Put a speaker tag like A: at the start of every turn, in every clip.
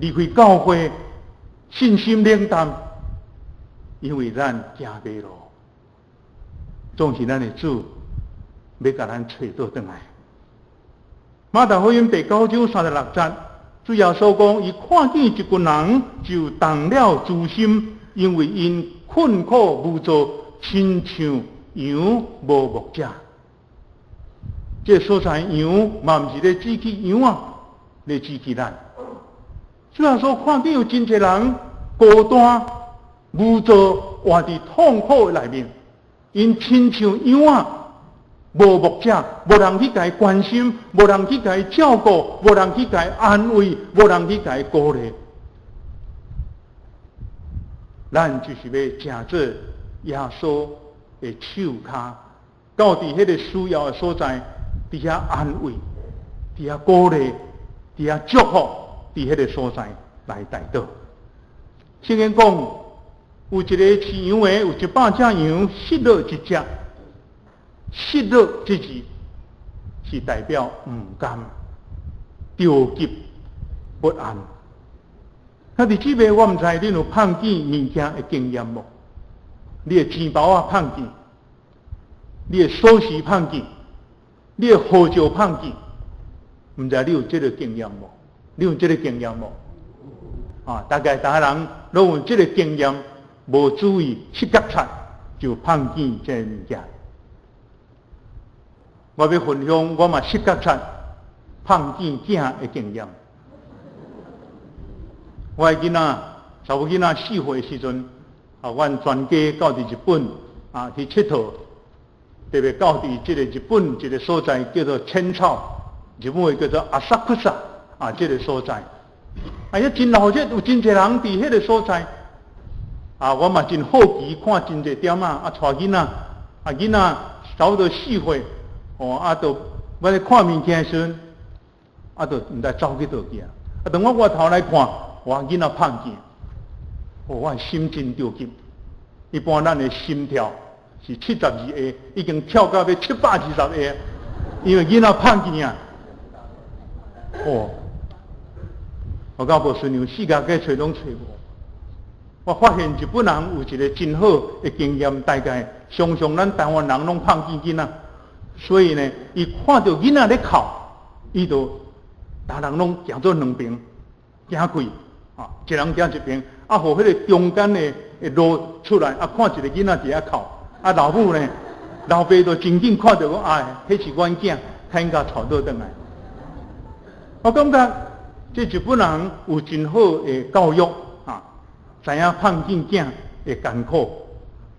A: 離開教會，信心冷淡，因為咱行迷路。總是咱的主欲共咱揣倒轉來。馬太福音第九章三十六節，主耶穌講，伊看見一群人就動了慈心，因為𪜶困苦無助，親像羊無牧者。這個所在羊嘛毋是咧指去羊仔，咧指去咱。主耶穌看見有真濟人孤單無助，活佇痛苦的內面，𪜶親像羊仔無牧者，無人去共伊關心，無人去共伊照顧，無人去共伊安慰，無人去共伊鼓勵。咱就是欲成做耶穌的手跤，到佇彼個需要的所在，佇遐安慰，佇遐鼓勵，佇遐祝福，佇彼個所在來代禱。聖經講，有一个飼羊的，有一百隻羊，失落一隻。失落這字是代表毋甘、著急、不安。兄弟姊妹，我毋知恁有麭見物件的經驗無？你的錢包仔麭見，你的鎖匙麭見，你的護照麭見，毋知你有這个經驗無？你有這个經驗無？啊，大概逐个人攏有這个經驗，無注意失覺察就麭見這个物件。我欲分享，我嘛失覺察麭見囝的經驗。我的囡仔，查某囡仔4歲的時陣，啊，阮全家到佇日本啊去𨑨迌，特別到佇這个日本一个所在叫做淺草，日本話叫做阿薩克薩啊，這个所在，啊，遐真鬧熱，有真濟人佇彼个所在，啊，我嘛真好奇，看真濟店仔，啊，帶囡仔，啊，囡仔差不多四歲，哦，啊，就我咧看物件的時陣，啊，就毋知走去佗去啊，啊，當我回頭來看，我囡仔麭見，哦，我的心真著急。一般咱的心跳是72下，已經跳到欲720下，因為囡仔麭見啊。哦，我到無孫娘四界去揣攏揣無。我發現日本人有一个真好的經驗，大概常常咱台灣人攏麭見囡仔，所以呢，伊看著囡仔咧哭，伊就逐人攏行做兩邊，行開。啊，一人行一邊，啊，予彼个中間的的路出來，啊，看一个囡仔佇遐哭，啊，老母呢，老爸就真緊看著講，哎，彼是阮囝，較應該帶倒轉來。我感覺這日本人有真好的教育，啊，知影麭見囝的艱苦。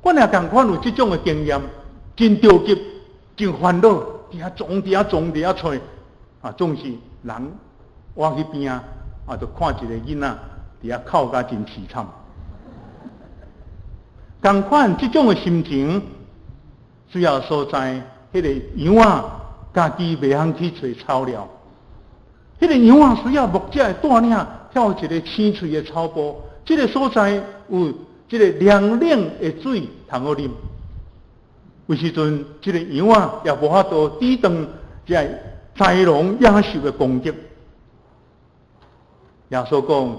A: 我也仝款有這種的經驗，真著急，真煩惱，佇遐撞，佇遐撞，佇遐揣，啊，總是人倚去邊仔，啊，就看一个囡仔佇遐哭甲真淒慘。仝款這種的心情，主要所在，彼个羊仔家己袂曉去揣草料，彼个羊仔需要牧者的帶領，跳一个青翠的草埔，這个所在有這个涼冷的水通好啉。有時陣，這个羊仔也無法度抵擋這个豺狼野獸的攻擊。耶穌講，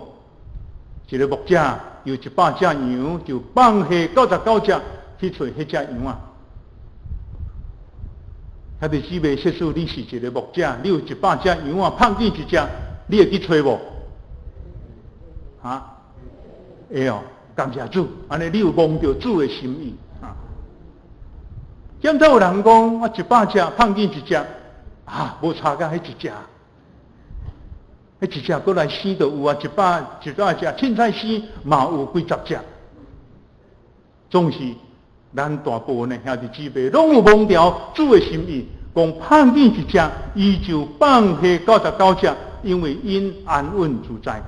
A: 一个牧者有一百隻羊，就放下99隻去揣彼隻羊仔。兄弟姊妹，設使你是一个牧者，你有一百隻羊仔，麭見一隻，你會去揣無？哈？會哦，感謝主，按呢你有摸著主的心意啊。現在有人講，我一百隻麭見一隻，啊，無差甲彼一隻。彼一隻閣來生就有啊，一百隻，凊彩生嘛有幾十隻。總是咱大部分的兄弟姊妹攏有摸著主的心意，講麭見一隻，伊就放下99隻，因為𪜶安穩自在，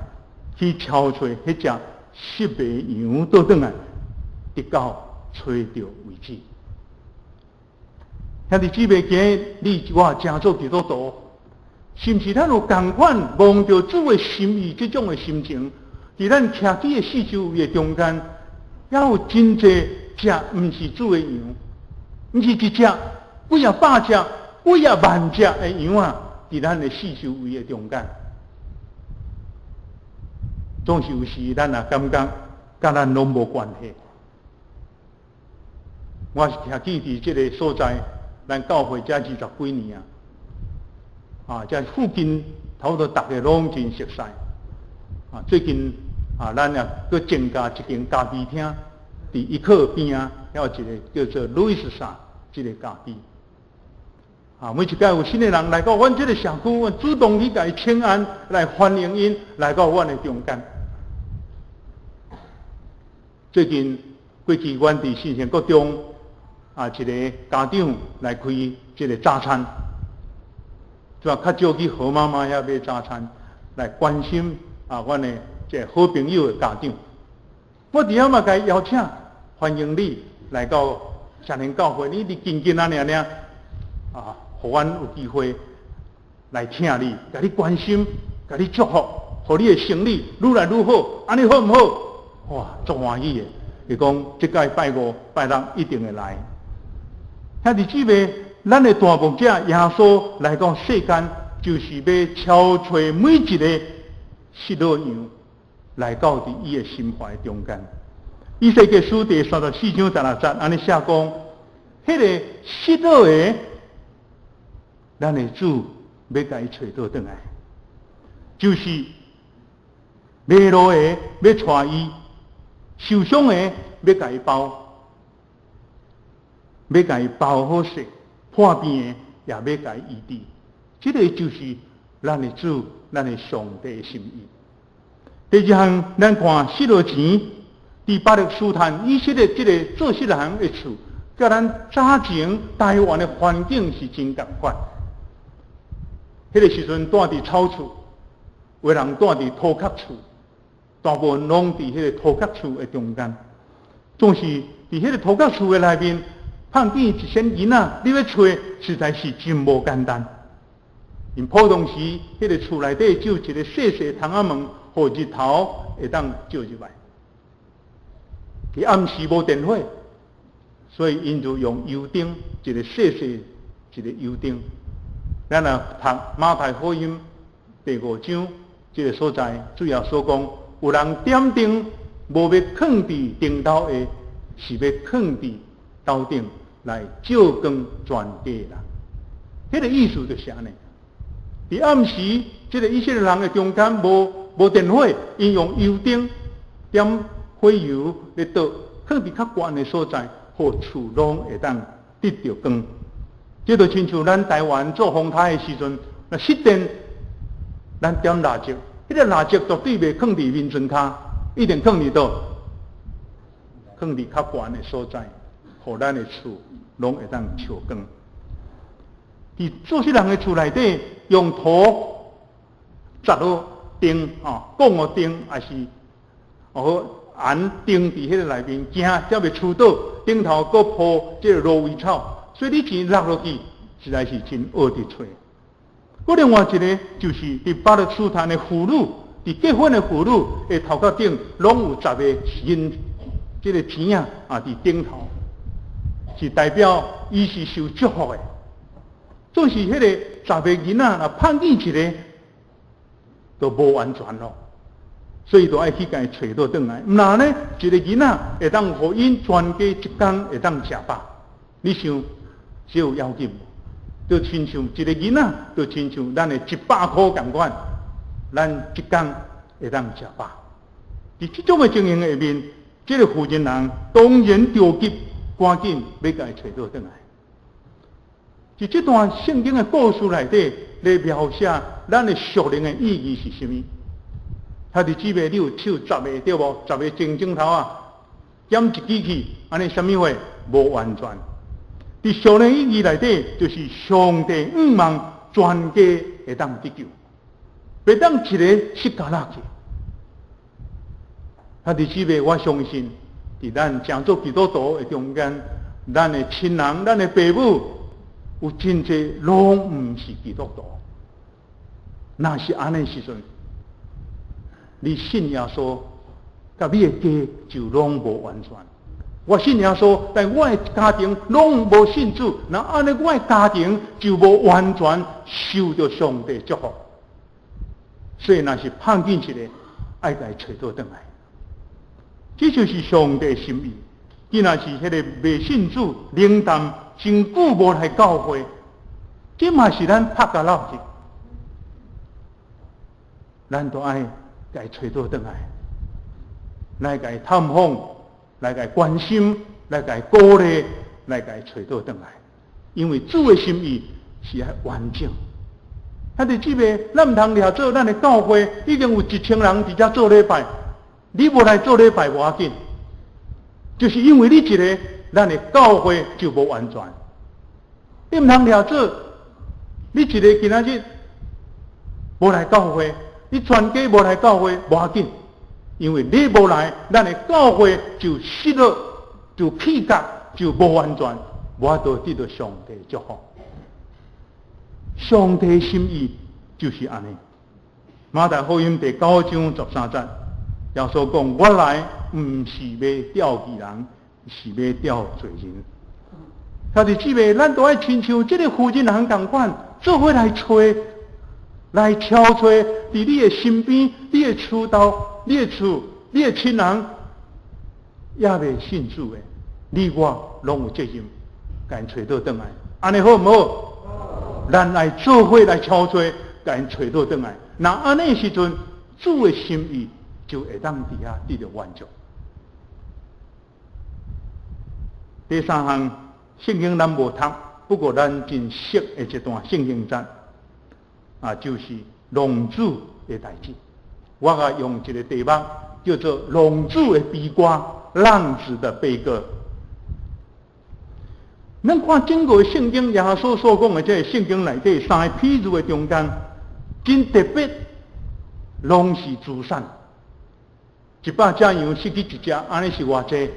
A: 去搜揣彼隻失迷羊倒轉來，直到揣著為止。兄弟姊妹，今日你我成做基督徒，是毋是咱有仝款摸著主的心意這種的心情？佇咱徛起的四周圍的中間，猶有真濟隻毋是主的羊，毋是一隻、幾仔百隻、幾仔萬隻的羊仔，佇咱的四周圍的中間。總是有時咱也感覺佮咱攏無關係。我是徛起佇這个所在，咱教會遮20幾年啊，啊，這附近差不多逐个攏真熟似。啊，最近啊，咱也閣增加一間咖啡廳，佇一克邊仔，有一个叫做路易斯薩這个咖啡。啊，每一擺有新的人來到阮這个社區，阮主動去共伊請安，來歡迎𪜶來到阮的中間。最近過去，阮佇新生國中啊，一个家長來開這个早餐，就較少去何媽媽遐買早餐，來關心啊，阮的這个好朋友的家長。我佇遐嘛共伊邀請，歡迎你來到聖靈教會，你佇近近仔爾爾啊，予阮有機會來聽你，共你關心，共你祝福，予你的生理愈來愈好，按呢好毋好？哇，足歡喜的！伊講，這擺拜五、拜六一定會來。兄弟姊妹，咱的大牧者耶穌來到世間，就是欲召揣每一个失落羊來到佇伊的心懷中間。以西結書第34章16節按呢寫講，彼个失落的，咱的主欲共伊揣倒轉來，就是迷路的欲帶伊，受傷的欲共伊包，欲共伊包好勢，破病的也欲共伊醫治。這个就是咱的主，咱的上帝的心意。第二項，咱看失落錢，佇巴勒斯坦以色列這个做失人的厝，佮咱早前台灣的環境是真仝款。彼个時陣住佇草厝，有的人住佇土殼厝，大部分攏佇彼个土殼厝的中間。總是佇彼个土殼厝的內面，碰見一些囡仔，你欲揣實在是真無簡單。𪜶普通時，彼个厝內底只有一个細細窗仔門，予日頭會當照入來。佇暗時無電火，所以𪜶就用油燈，一個細細一個油燈。咱若讀馬太福音第五章這个所在，主耶穌講，有人點燈，無欲囥佇燈頭下，是欲囥佇斗頂來照光全家人。彼个意思就是按呢。佇暗時，這个以色列人的中間無電火，𪜶用油燈點火油來倒，囥佇較懸的所在，予厝攏會當得著光。這就親像咱台灣做風颱的時陣，若失電，咱點蠟燭，彼个蠟燭絕對袂囥佇眠床跤，一定囥佇佗？囥佇較懸的所在，予咱的厝攏會當照光。佇做失人的厝內底，用土紮好釘啊，鋼的釘，抑是予絚釘佇彼个內面，驚才袂吹倒，頂頭閣鋪這个蘆葦草，所以你錢落落去，實在是真惡佇揣。閣另外一个就是佇巴勒斯坦的婦女，佇結婚的婦女的頭殼頂，攏有十个銀這个錢仔啊，佇頂頭，是代表伊是受祝福的。總是彼个十个囡仔若碰見一个，就無完全咯，所以就愛去共伊揣倒轉來。毋若呢，一个囡仔會當予𪜶全家一工會當食飽。你想，這有要緊無？就親像一个囡仔，就親像咱的100箍仝款，咱一工會當食飽。佇這種的情形下面，這个負責人當然著急，趕緊欲共伊揣倒轉來。佇這段聖經的故事內底，來描寫咱的屬靈的意義是啥物？兄弟姊妹，你有手十个對無？十个指指頭仔，減一支去，按呢啥物貨？無完全。佇屬靈意義內底，就是上帝向望全家會當得救，袂當一个失落去。兄弟姊妹，我相信，佇咱誠濟基督徒的中間，咱的親人、咱的爸母，有真濟攏毋是基督徒。若是按呢時陣，你信耶穌，佮你的家就攏無完全。我信耶穌，但我的家庭攏無信主，那按呢我的家庭就無完全受著上帝祝福。所以若是碰見一个，愛共伊揣倒轉來。這就是上帝心意。伊若是彼个未信主、冷淡，真久無來教會，這嘛是咱拍共落去，咱都愛共伊揣倒轉來，來共伊探訪，來共伊關心，來共伊鼓勵，來共伊揣倒轉來。因為主的心意是愛完整。兄弟姊妹，咱毋通掠做咱的教會已經有1000人佇遮做禮拜，你無來做禮拜無要緊，就是因為你一个，咱的教會就無完全。你毋通掠做，你一个今仔日無來教會，你全家無來教會無要緊，因為你無來，咱的教會就失落，就氣格，就無完全，無法度得到上帝祝福。上帝心意就是按呢。馬太福音第9章13節，耶穌講：我來毋是欲釣魚人，是欲釣罪人。兄弟姊妹，咱都愛親像這个婦人人仝款，做伙來揣，來敲揣，佇你的身邊、你的厝頭、你的厝、你的親人，猶未信主的，你我攏有責任，共𪜶揣倒轉來。按呢好毋好？咱來做伙來敲揣，共𪜶揣倒轉來。若按呢時陣，主的心意就會當佇遐得著滿足。第三項聖經咱無讀，不過咱真熟的一段聖經節，啊，就是浪子的代誌。我共用一个題目叫做《浪子的悲歌》，浪子的悲歌。咱看整個聖經，耶穌所講的這个聖經內底三个譬喻的中間，真特別，攏是資產。100隻羊失去一隻，按呢是偌濟？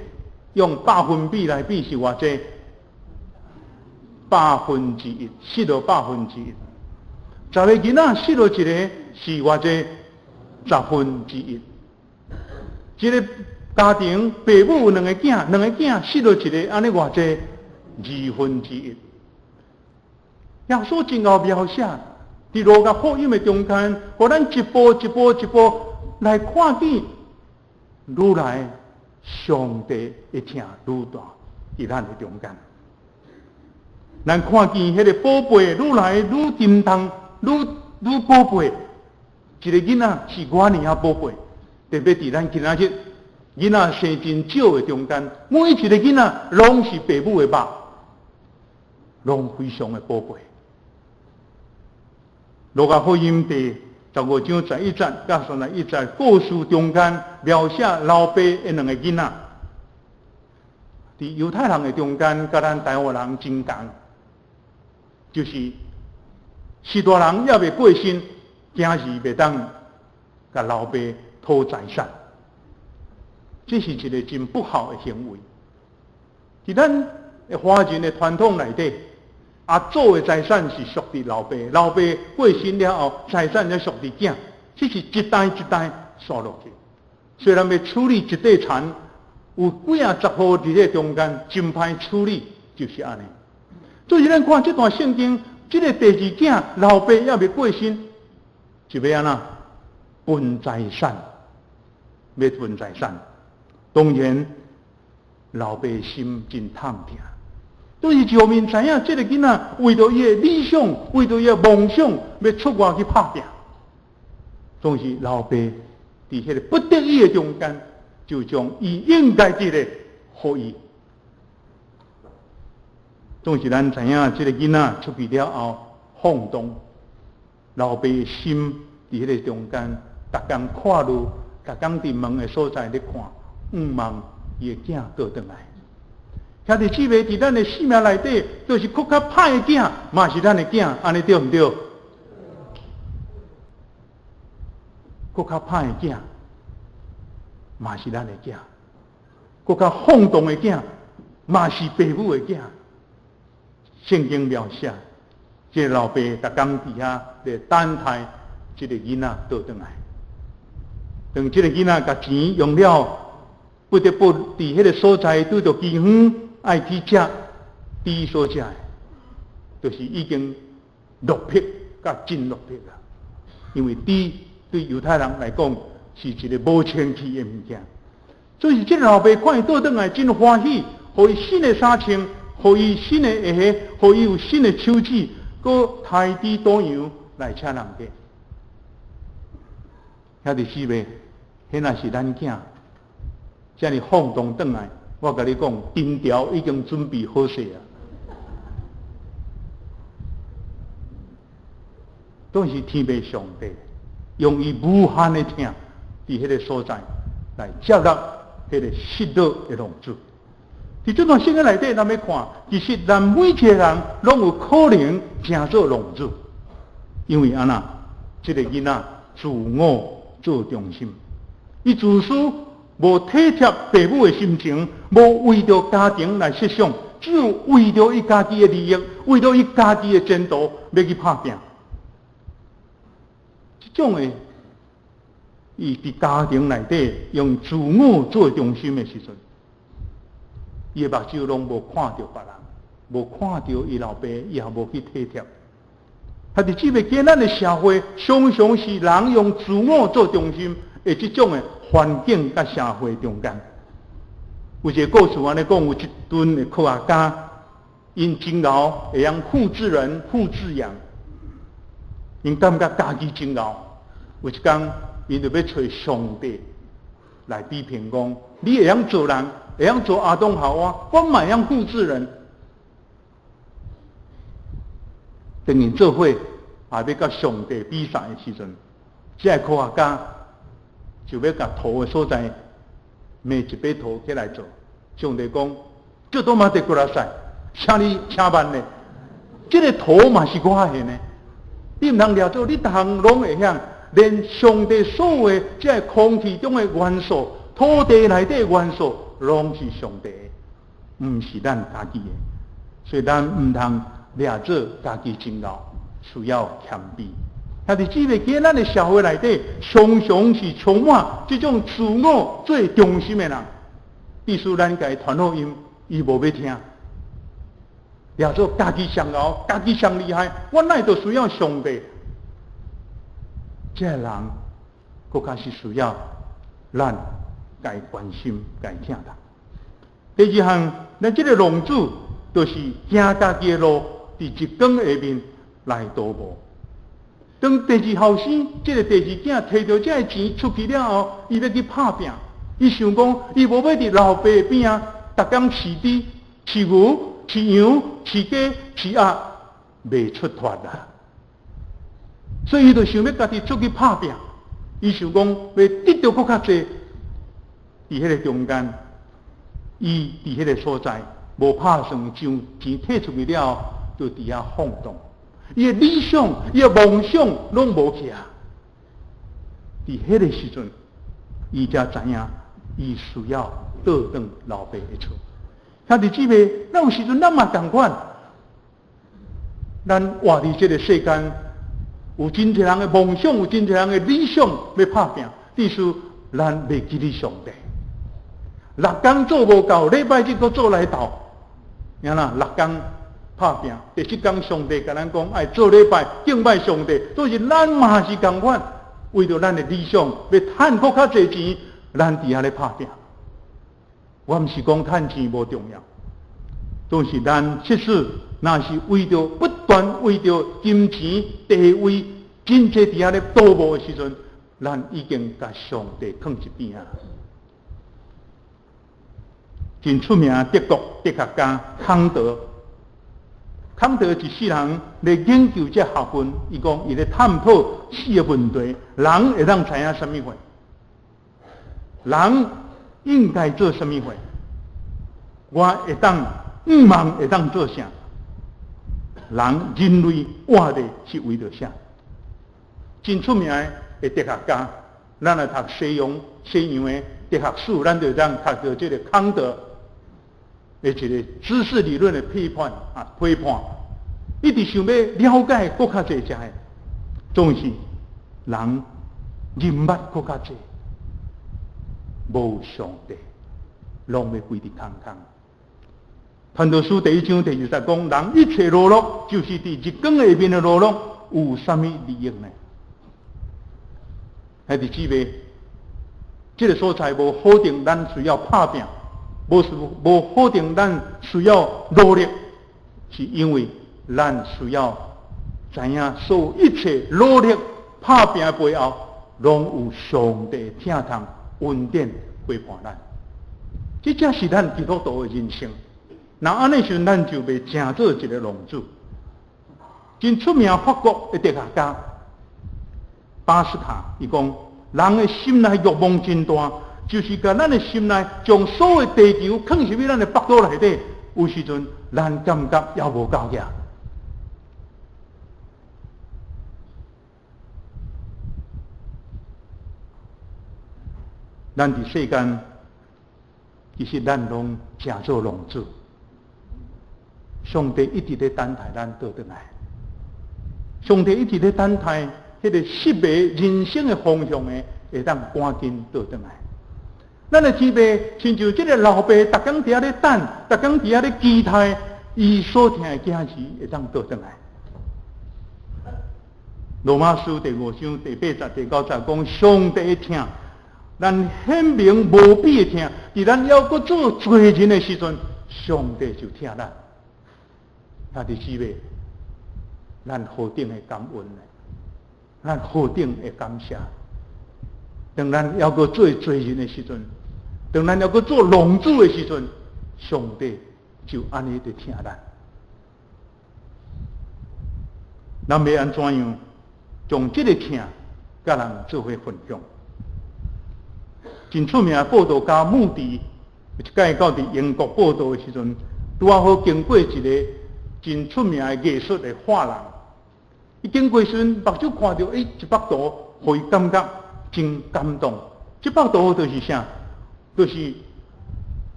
A: 用百分比來比是偌濟？1/100，失落1/100。十个囡仔失落一个是偌濟？1/10。一个家庭爸母有兩个囝，兩个囝失落一个，按呢偌濟？1/2。耶穌真𠢕描寫，佇路加福音的中間，予咱一步一步一步來看見，愈來上帝的疼愈大，佇咱的中間。咱看見彼个寶貝愈來愈沉重，愈愈寶貝。一个囡仔是偌爾仔寶貝，特別佇咱今仔日囡仔生真少的中間，每一个囡仔攏是爸母的肉，攏非常的寶貝。路加福音第15章11節到31節故事中間描寫老爸的兩個囡仔，佇猶太人的中間，佮咱台灣人真仝，就是序大人猶未過身，囝兒袂當共老爸討財產，這是一個真不好的行為。佇咱的華人的傳統內底，阿祖的財產是屬佇老爸，老爸過身了後，財產才屬佇囝，這是一代一代紲落去。雖然欲處理一塊田，有幾仔十戶佇這中間，真歹處理，就是按呢。所以咱看這段聖經，這个第二囝老爸猶未過身，就欲按怎分財產，欲分財產。當然，老爸心真痛疼。對伊一方面知影，這个囡仔為著伊的理想，為著伊的夢想，欲出外去拍拚。總是老爸佇彼个不得已的中間，就將伊應該得的予伊。總是咱知影，這个囡仔出去了後放蕩，老爸的心佇彼个中間，逐工看路，逐工佇門的所在咧看，向望伊的囝倒轉來。兄弟姊妹，佇咱的生命內底，就是閣較歹的囝，嘛是咱的囝，按呢對毋對？閣較歹的囝，嘛是咱的囝；閣較放蕩的囝，嘛是爸母的囝。聖經描寫，這個老爸逐工佇遐咧等待這个囡仔倒轉來。當這个囡仔共錢用了，不得不佇彼个所在拄著饑荒，愛去食豬所食的，就是已經落魄，佮真落魄啦。因為豬對猶太人來講是一个無清氣的物件。所以這个老爸看伊倒轉來真歡喜，予伊新的衫穿，予伊新的鞋，予伊有新的手指，閣刣豬屠羊來請人客。兄弟姊妹，彼若是咱囝，遮爾放蕩轉來，我共你講，藤條已經準備好勢啊！總是天父上帝用伊無限的疼，佇彼个所在來接納彼個失落的浪子。佇這段聖經內底，咱欲看，其實咱每一個人攏有可能成做浪子，因為按怎？這个囡仔自我做中心，伊自私，無體貼父母的心情，無為著家庭來設想，只有為著伊家己的利益，為著伊家己的前途，欲去拍拚。這種的，伊佇家庭內底用自我做中心的時陣，伊的目睭攏無看著別人，無看著伊老爸，伊也無去體貼。兄弟姊妹，今咱的社會常常是人用自我做中心的這種的環境佮社會中間。有一個故事按呢講，有一陣的科學家，𪜶真𠢕會曉複製人、複製羊。𪜶感覺家己真𠢕，有一工，𪜶就欲揣上帝來比拼講：你會曉做人，會曉做亞當夏娃，我嘛會曉複製人。當𪜶做伙也欲佮上帝比賽的時陣，這个科學家就欲共塗的所在捏一塊塗起來做。上帝講：這都嘛得過來賽，請你請慢咧，這个塗嘛是我的呢。你毋通掠做，你逐項攏會曉，連上帝所有的這个空氣中的元素、土地內底的元素，攏是上帝的，毋是咱家己的。所以咱毋通掠做家己真𠢕，需要謙卑。兄弟姊妹，今咱的社會內底，常常是充滿這種自我做中心的人。意思咱共伊傳福音，伊無欲聽。掠做家己上𠢕，家己上厲害，我哪會著需要上帝？這个人，閣較是需要咱共伊關心、共伊疼惜。第二項，咱這个浪子就是行家己的路，佇日光下面來徒步。當第二後生，這个第二囝提著這个錢出去了後，伊欲去拍拚。伊想講，伊無欲佇老爸邊仔，逐工飼豬、飼牛、飼羊、飼雞、飼鴨，袂出脫啦。所以伊就想欲家己出去拍拚。伊想講，欲得著閣較濟。佇彼个中間，伊佇彼个所在無拍算，將錢提出去了後，就佇遐放蕩。伊的理想、伊的夢想攏無去啊！佇彼个時陣，伊才知影，伊需要倒轉老爸的厝。兄弟姊妹，咱有時陣咱嘛仝款，咱活佇這个世間，有真濟人的夢想，有真濟人的理想欲拍拚，只是咱袂記得上帝。六工做無夠，禮拜日閣做來鬥，按怎六工拍拚，第七工上帝共咱講愛做禮拜敬拜上帝，所以咱嘛是仝款，為著咱的理想，欲趁閣較濟錢，咱佇遐咧拍拚。我毋是講趁錢無重要，但是咱確實若是為著不斷為著金錢地位，真濟佇遐咧賭博的時陣，咱已經共上帝囥一邊啊。真出名德國哲學家康德，康德一世人咧研究這學問，伊講伊咧探討四个問題：人會當知影啥物貨？人應該做啥物貨？我會當向望會當做啥？人人類活的是為著啥？真出名的哲學家，咱來讀西洋的哲學史，咱就會當讀著這个康德的一个知識理論的批判啊，批判，一直想欲了解閣較濟才會，總是人認捌閣較濟，無上帝，攏欲規直空空。傳道書第一章第二節講，人一切勞碌，就是佇日光下面的勞碌，有啥物利益呢？兄弟姊妹，這个所在無否定咱需要拍拚，無是無否定咱需要努力，是因為咱需要知影所有一切努力拍拚的背後，攏有上帝疼痛恩典陪伴咱。這才是咱基督徒的人生。若按呢時陣，咱就袂成做一个浪子。真出名法國的哲學家巴斯卡，伊講：人的心內欲望真大，就是共咱的心內將所有地球囥入去咱的腹肚內底，有時陣咱感覺猶無夠額。咱佇世間，其實咱攏成做浪子。上帝一直咧等待咱倒轉來，上帝一直咧等待彼個失迷人生的方向的，會當趕緊倒轉來。咱的天父親像這个老爸，逐工佇遐咧等，逐工佇遐咧期待，伊所疼的囝兒會當倒轉來。羅馬書第五章第八節、第九節講，上帝的疼，咱顯明無比的疼，佇咱猶閣做罪人的時陣，上帝就疼咱。兄弟姊妹，咱何等的感恩呢？咱何等的感謝？當咱猶閣做罪人的時陣，當咱猶閣做浪子的時陣，上帝就按呢佇疼咱。咱欲按怎樣將這个疼佮人做伙分享？真出名的布道家穆迪，有一擺到佇英國布道的時陣，拄仔好經過一个真出名的藝術的畫廊。伊經過時陣，目睭看著，欸，一幅圖，予伊感覺真感動。這幅圖就是啥？就是一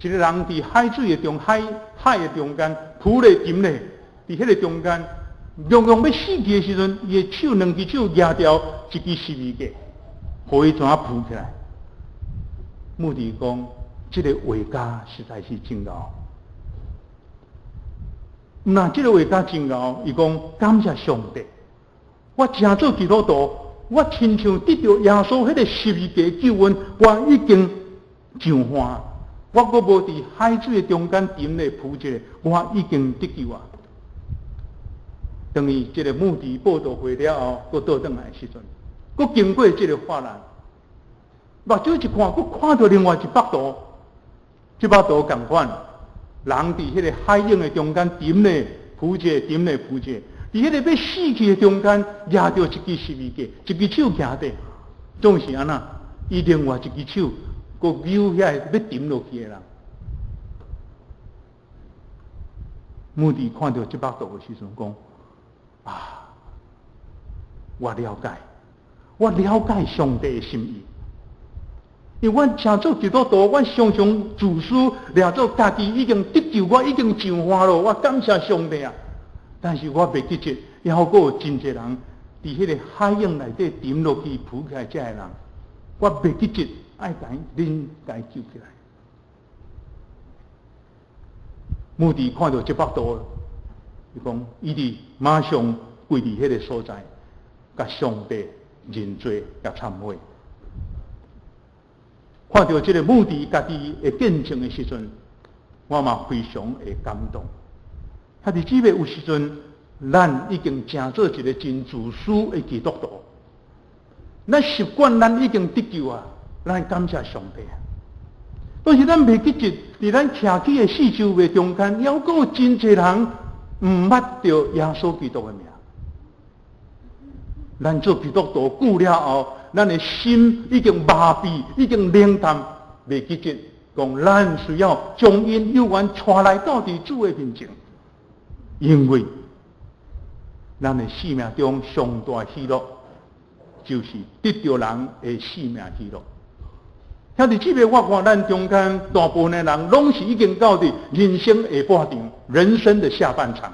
A: 个人佇海水的中海海的中間，浮咧沉咧，佇彼個中間，強強欲死去的時陣，伊的手兩隻手舉牢一支十字架，予伊怎仔浮起來？穆迪講，這个畫家實在是真𠢕。若這个畫家真𠢕，伊講感謝上帝，我成做基督徒，我親像得著耶穌彼个十字架救恩，我已經上岸，我閣無佇海水的中間沉咧浮一个，我已經得救啊！當伊這个穆迪布道會了後，閣倒轉來的時陣，閣經過這个畫廊，目睭一看，閣看著另外一幅圖，這幅圖仝款，人佇彼个海湧的中間沉咧浮者，沉咧浮者，佇彼个欲死去的中間，舉著一支十字架，一支手徛著，總是按怎？伊另外一支手，閣揪遐个欲沉落去的人。穆迪看著這幅圖的時陣，講：啊，我了解，我了解上帝的心意。因為阮成做基督徒，阮常常自私，掠做家己已經得救，我已經上岸咯，我感謝上帝啊！但是我袂記得，猶閣有真濟人佇彼個海湧內底沉落去、浮起來這个人，我袂記得愛共恁共伊救起來。穆迪看著這幅圖，伊講，伊佇馬上跪佇彼个所在，共上帝認罪、共懺悔。看著這个穆迪家己的見證的時陣，我嘛非常會感動。兄弟姊妹，有時陣，咱已經成做一个真自私的基督徒，咱習慣咱已經得救啊，咱感謝上帝啊。但是咱袂記得，佇咱徛起的四周圍中間，猶閣有真濟人毋捌著耶穌基督的名。咱做基督徒久了後，咱的心已經麻痹，已經冷淡，袂記得講咱需要將𪜶有緣帶來到佇主的面前，因為咱的生命中上大喜樂，就是得著人的生命喜樂。兄弟姊妹，我看咱中間大部分的人，攏是已經到佇人生下半場，人生的下半場。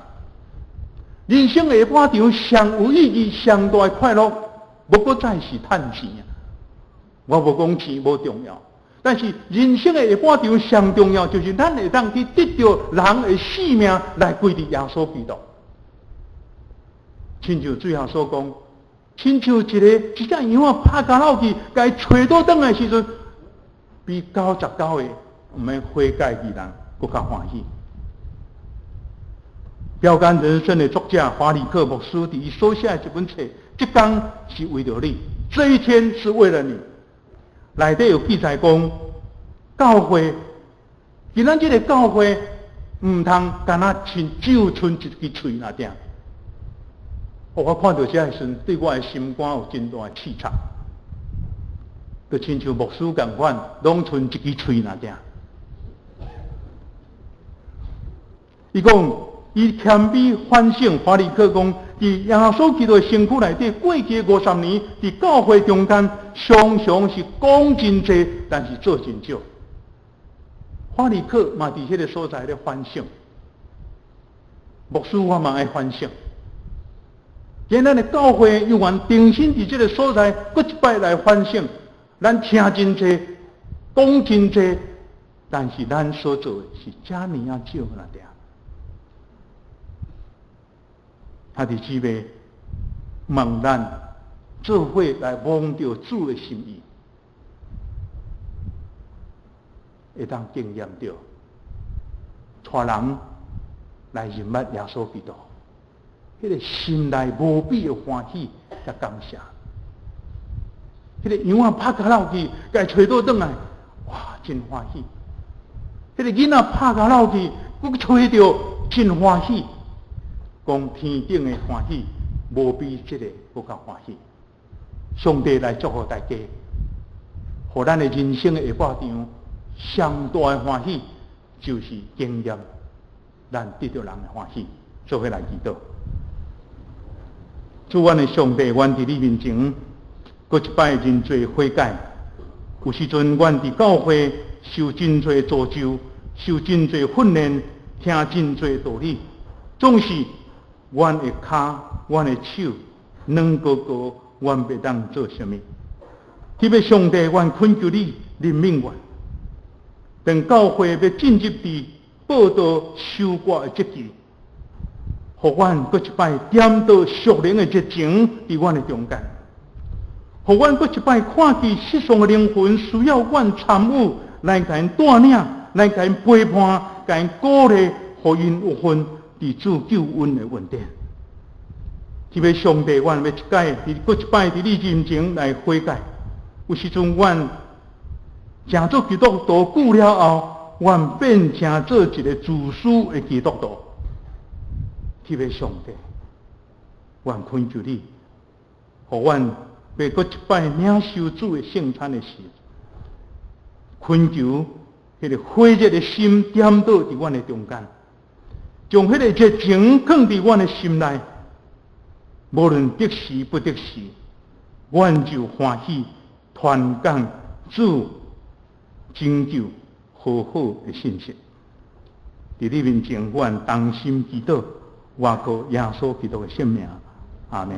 A: 人生下半場上有意義、上大的快樂，無閣再是趁錢啊！我無講錢無重要，但是人生的下半場上重要，就是咱會當去得著人的性命來歸佇耶穌基督。親像最後所講，親像一个一隻羊仔拍交落去，共伊揣倒轉來的時陣，比99個毋免悔改的人閣較歡喜。標竿人生的作者華理克牧師佇伊所寫的這本冊，這工是為著你，這一天是為了你。內底有記載講，教會，今仔這个教會毋通干焦親只有賰一支喙爾定。我看著這个時陣，對我的心肝有真大的刺插，就親像牧師仝款，攏賰一支喙爾定。伊講，伊謙卑反省，華理克講，佇耶穌基督的身軀內底，過去50年，佇教會中間，常常是講真濟，但是做真少。華理克嘛佇彼个所在咧反省，牧師我嘛愛反省。今咱的教會猶原重新佇這个所在，閣一擺來反省，咱聽真濟，講真濟，但是咱所做的是遮爾仔少爾定。兄弟姊妹，望咱做伙來摸著主的心意，會當經驗著，帶人來認捌耶穌基督，彼个心內無比的歡喜佮感謝。彼个羊仔拍跤落去，共伊揣倒轉來，哇，真歡喜！彼个囡仔拍跤落去，閣揣著，真歡喜。講天頂的歡喜，無比這个閣較歡喜。上帝來祝福大家，予咱的人生的下半場，上大的歡喜，就是經驗咱得著人的歡喜。做伙來祈禱，主阮的上帝，阮佇你面前，閣一擺認罪悔改。有時陣，阮佇教會受真濟詛咒，受真濟訓練，聽真濟道理，總是阮的跤、阮的手軟糊糊，阮袂當做啥物。特別上帝，阮懇求你憐憫阮。當教會欲進入佇報道收割的節期，予阮閣一擺點著屬靈的熱情佇阮的中間，予阮閣一擺看見失喪的靈魂需要阮參與來共𪜶帶領，來共𪜶陪伴，共𪜶鼓勵，予𪜶有份佇主救恩的恩典。特別上帝，阮欲一擺，閣一擺佇你面前來悔改。有時陣，阮成做基督徒久了後，阮變成做一个自私的基督徒。特別上帝，阮懇求你，予阮欲閣一擺領受主的聖餐的時，懇求彼个火熱的心點著佇阮的中間，將彼个熱情囥佇阮的心內，無論得時不得時，阮就歡喜傳講主拯救和好的信息。佇你面前，阮同心祈禱，倚靠耶穌基督的聖名，阿們。